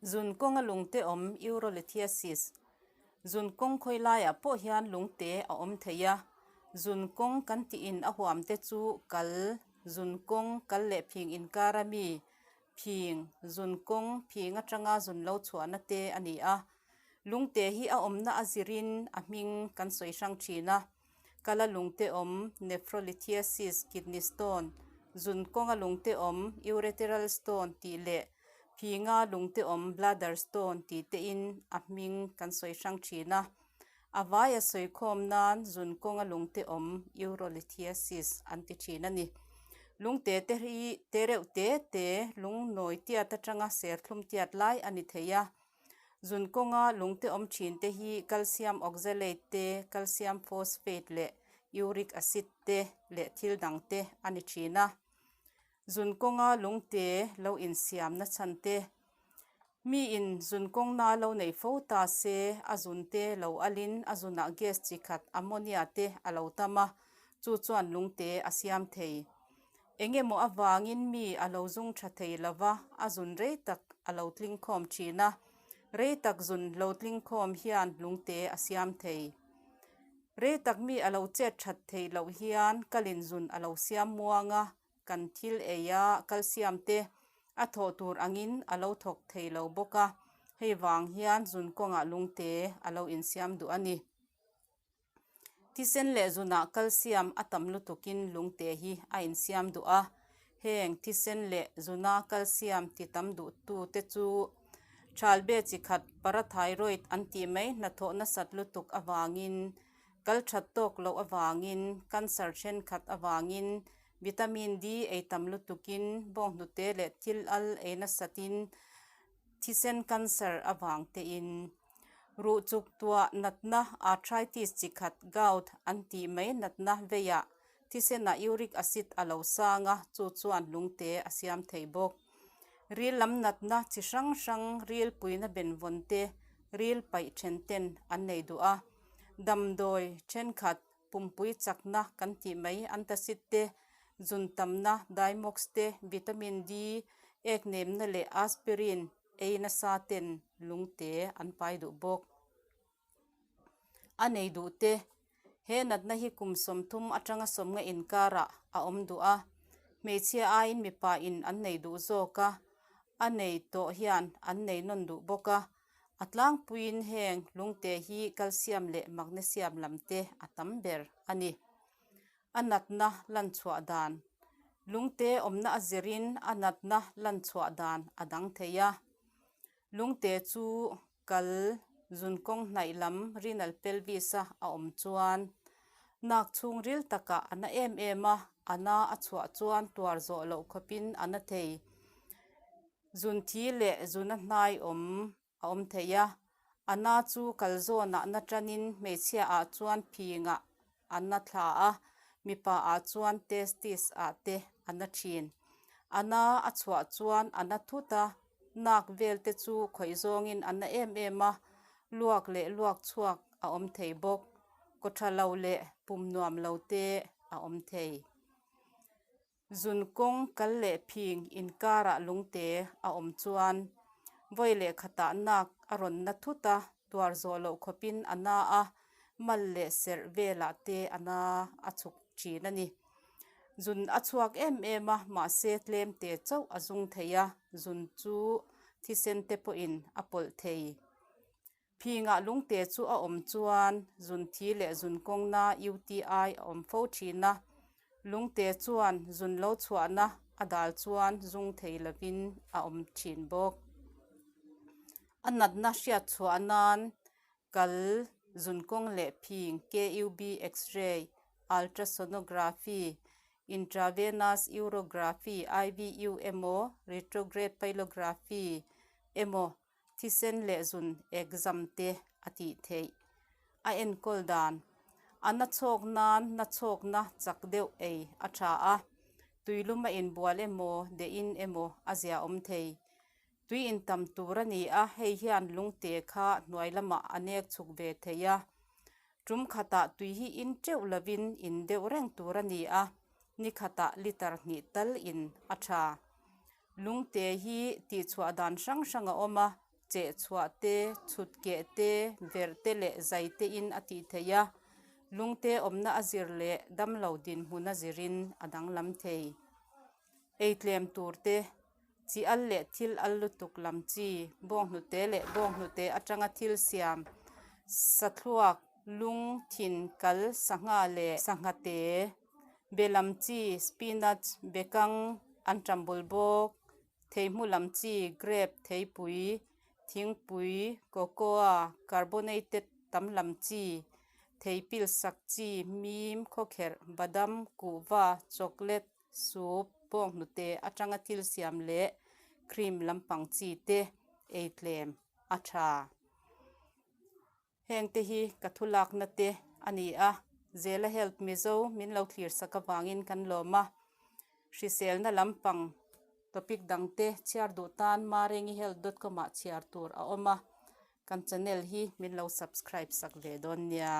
Zun kawnga lungte awm, Urolithiasis. Zun kawng khawi laiah pawh hian lungte a awm thei a. Zun kawng kan tiin a huam te chu kal, zun kawng, kal leh phing inkara mi, phing, zun kawng, phing atanga zun lo chhuahna te a ni a. Lungte hi a awmna a zirin a hming kan sawi hrang thin a. Kala lungte awm, nephrolithiasis, kidney stone, zun kawnga lungte awm, ureteral stone, tih leh phinga lungte awm, bladder stone, tih tein a hming kan sawi hrang thin a. A vaia sawi khawm nan zun kawnga lungte awm, urolithiasis, an ti thin a ni. Lungte te hi te reuh te te, lung nawi tiat atanga serthlum tiat lai a ni thei a. Zun kawnga lungte awm thin te hi calcium oxalate te, calcium phosphate leh uric acid te leh thil dang te a ni thin a. Zun kawnga lungte lo insiam na chhan te, miin zun kawng na lo nei fo ta se a zun te lo alin a zunah gas chi khat ammonia te a lo tam a, chu chuan lungte a siam thei. Eng emaw avangin mi a lo zung tha thei lo va, a zun rei tak a lo tling khawm thin a. Rei tak zun lo tling khawm hian lungte a siam thei. Rei tak mi a lo chet that theih loh hian kalin zun a lo siam muang a, kan thil ei a kalsiam te a thawh tur angin a lo thawk thei lo bawk a, hei vang hian zun kawngah lungte a lo insiam duh a ni. Thisen leh zunah calcium a tam lutukin lungte hi a insiam duh a, heng thisen leh zuna calcium ti tam duhtute chu thalbe chi khat parathyroid an tih mai hnathawh nasat lutuk avangin, kal that tawk loh avangin, cancer thenkhat avangin, vitamin D ei tam lutukin, bawnghnute leh thil al ei nasatin, thisen cancer avang tein. Ruh chuk tuah natna arthritis chi khat gout an tih mai natna veiah thisenah uric acid a lo sang a, chu chuan lungte a siam thei bawk. Ril lam natna chi hrang hrang ril puina benvawn te, ril paih then ten an nei duh a. Damdawi thenkhat pumpui chakna kan tih mai antacid te, zun tamna Diamox te, vitamin D, ek nemna leh aspirin Ei nasa ten lungte an pai duh bawk. A nei duh te, He natna hi kum 30 atanga 50 inkarah a awm duh a, hmeichhia aiin mipa in an nei duh zawk a, a nei tawh hian an nei nawn duh bawk a. A tlangpuiin heng lungte hi calcium leh magnesium lam te a tam ber a ni. A natna lan chhuah dan. Lungte awmna a zirin a natna lan chhuah dan a dang thei a. Lungte chu kal zunkawng hnaih lam renal pelvis a a awm chuan nak chhungril takah a na em em a, a na a chhuah chuan tuar zawh loh khawpin a na thei. Zunthi leh zuna hnai awm a awm thei a, a na chu kal zawnah na tanin hmeichhia ah chuan phingah a na thla a, mipa ah chuan testis ah te a na thin. A na a chhuah chuan a na thut a, nak vel te chu khawih zawngin a na em em a, luak leh luak chhuak a awm thei bawk, kaw tha lo leh pum nuam lo te a awm thei. Zun kawng kal leh phing inkarah lungte a awm chuan vawi leh khatah nak a rawn na thut a, tuar zawh loh khawpin a na a, mal leh serh velah te a na a chhuk thin a ni. Zun a chhuak em em a, mahse tlem te chauh a zung thei a, zun chu thisen te pawhin a pawlh thei. Phingah lungte chu a awm chuan zunthi leh zunkawngna, UTI, a awm fo thin a. Lungte chuan zun lo chhuahna a dal chuan zung thei lovin a awm thin bawk. A natna hriat chhuah nan kal zunkawng leh phing, KUB X-ray, ultrasonography, intravenous urography, IVU, emaw retrograde pyelography emaw Thisen leh zun exam te a tih theih. A enkawl dan, A na chhawk nan na chhawkna chak deuh ei a tha a, tuilum a inbual emaw deh in emaw a zia awm thei. Tui intam tur a ni a, hei hian lungte kha hnuai lamah a nek chhuk ve thei a. Tum khatah tui hi in teuh lovin in deuh reng tur a ni a, ni khatah litre hnih tal in a tha. Lungte hi tihchhuah dan hrang hrang a awm a. Cheh chhuah te, chhut keh te, verh te leh zai te in a tih theih a, lungte awmna a zir leh damlo dinhmun a zirin a danglam thei. Ei tlem tur te, chi al leh thil al lutuk lam chi, bawnghnute leh bawnghnute atanga thil siam, sathluak, lung, thin, kal, sangha leh sangha te, be lam chi, spinach, bekang, anṭam bul bawk, Theihmu lam chi, grape, theipui, thingpui, cocoa, carbonated tam lam chi, theipil sak chi, mim, khawkherh, badam, kuhva, chocolate, soup, bawnghnute atanga thil siam leh cream lampang chi te ei tlem a tha. Hengte hi ka thu lakna te a ni a, Zela Health Mizo min lo thlir sak avangin kan lawm a. Hriselna lampang topic dangte chhiar duh tan marengihealth dot com ah chhiar tur a awm a, kan channel hi min lo subscribe sak ve dawn nia.